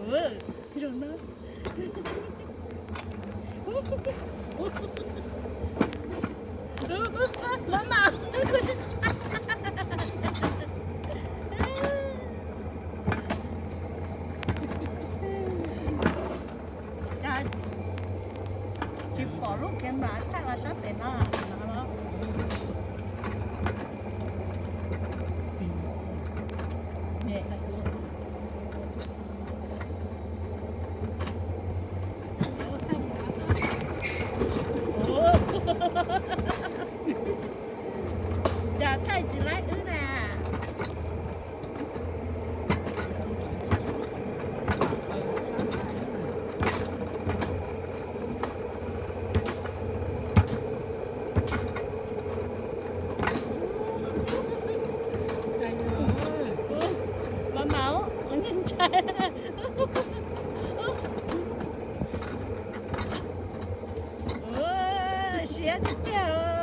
Zoo na. Mama, tsis pom lub camera thaij los sab pem no, no los. Cas thaij tsis laib wb na. Mama, ntshai. Siab tiag tiag.